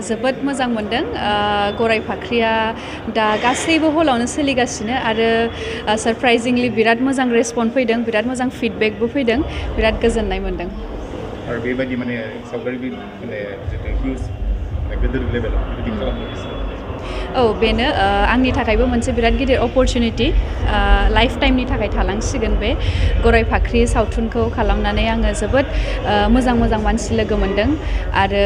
जोबोद मोजां मोनदों गराय फाख्रिया दा गासैबो हलावनो सोलिगासिनो आरो सरप्राइजिंलि बिराद मोजां रेसपन्स फैदों बिराद मोजां फिडबेकबो फैदों बिराद गोजोननाय मोनदों आरो बेबायदि माने सावगारि माने जितु हिउज गिदिर लेभेलाव बिदि खालामनो औ बेनो आंनि थाखायबो मोनसे बिराद गिदिर अपरचुनिटि लाइफ टाइमनि थाखाय थालांसिगोन बे गराय फाख्रि सावथुनखौ खालामनानै आङो जोबोद मोजां मोजां मानसि लोगो मोनदों आरो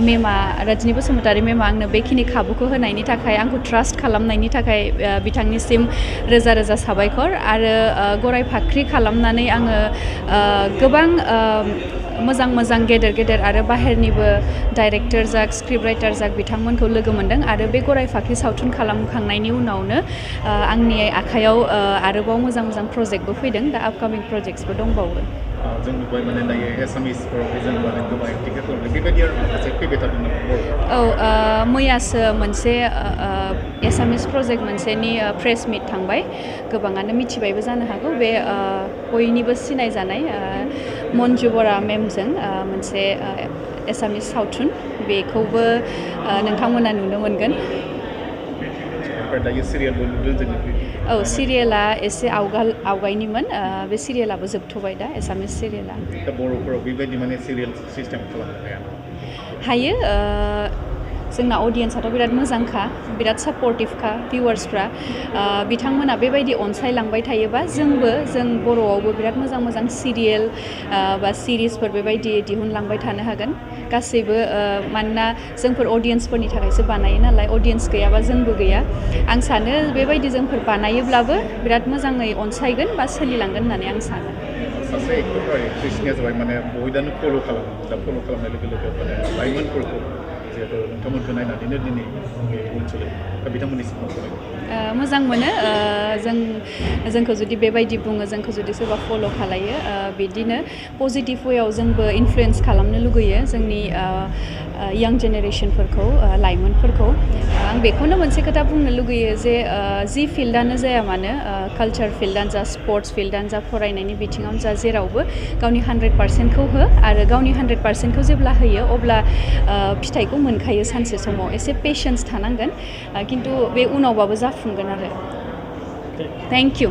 मेमा रजनि बसुमतारी मेमा आंनो बेखिनि खाबुखौ होनायनि थाखाय आंखौ ट्रास्ट खालामनायनि थाखाय बिथांनिसिम रोजा रोजा साबायखर आरो गराय फाख्रि खालामनानै आङो गोबां मोजां मोजां गेदेर गेदेर आरो बाहेरनिबो डाइरेक्टर जाक स्क्रिप्ट राइटार जाक बिथांमोनखौ लोगो मोनदों आरो बे गराय फाख्रि सावथुन खालामखांनायनि उनावनो आंनि आखायाव आरोबाव मोजां मोजां प्रजेक्टबो फैदों दा आपकामिं प्रजेक्टसबो दंबावो जों नुबाय माने दायो एसामिसफोरावहाय जों माने गोबां एक्टिंग खालामदों बेबायदि आरो माखासे फैबाय थादों औ मैयासो मोनसे एसामिस प्रजेक्ट मोनसेनि प्रेस मिट थांबाय गोबाङानो मिथिबायबो जानो हागौ बे बयनिबो सिनायजानाय मन्जु बरा मेमजों मोनसे एसामिस सावथुन बेखौबो नोंथांमोना नुनो मोनगोन औ सिरियेला एसे आवगायनिमोन बे सिरियेलाबो जोबथ'बाय दा एसामिस सिरियेला बर'फोराव बेबायदि माने सिरियेल सिस्टेम खालामनो हायो जोंना अडियेन्सआथ' बिराद मोजांखा बिराद सापर्टिभखा भिउवार्सफ्रा बिथांमोना बेबायदि अनसायलांबाय थायोबा जों बर'आवबो बिराद मोजां मोजां सिरियेल बा सिरिसफोर बेबायदि दिहुनलांबाय थानो हागोन गासैबो मानोना जोंफोर अडियेन्सफोरनि थाखायसो बानायो नालाय अडियेन्स गैयाबा जोंबो गैया आं सानो बेबायदि जोंफोर बानायोब्लाबो बिराद मोजाङै अनसायगोन बा सोलिलांगोन होननानै आं सानो सासे एक्टर एक्ट्रिसनिया जाबाय माने बयदानो फल' खालामो दा फल' खालामनाय लोगो लोगो माने लाइमोनफोरखौ जिहेतु नोंथांमोनखौ नायनानैनो दिनै ओनसोलाव दा बिथांमोननिसिम मोजां मोनो जोंखौ जुदि बेबायदि बुङो जोंखौ जुदि सोरबा फल' खालायो बिदिनो पजिटिभ वेयाव जोंबो इनफ्लुयेन्स खालामनो लुगैयो जोंनि यां जेनेरेसनफोरखौ लाइमोनफोरखौ आं बेखौनो मोनसे खोथा बुंनो लुगैयो जे जि फिल्डआनो जाया मानो कालचार फिल्डआनो जा स्पर्ट्स फिल्डआनो जा फरायनायनि बिथिङावनो जा जेरावबो गावनि 100%खौ हो आरो गावनि 100%खौ जेब्ला होयो अब्ला फिथाइखौ मोनखायो सानसे समाव एसे पेशेन्स थानांगोन खिन्थु बे उनावबाबो जाफुंगोन आरो थेंक इउ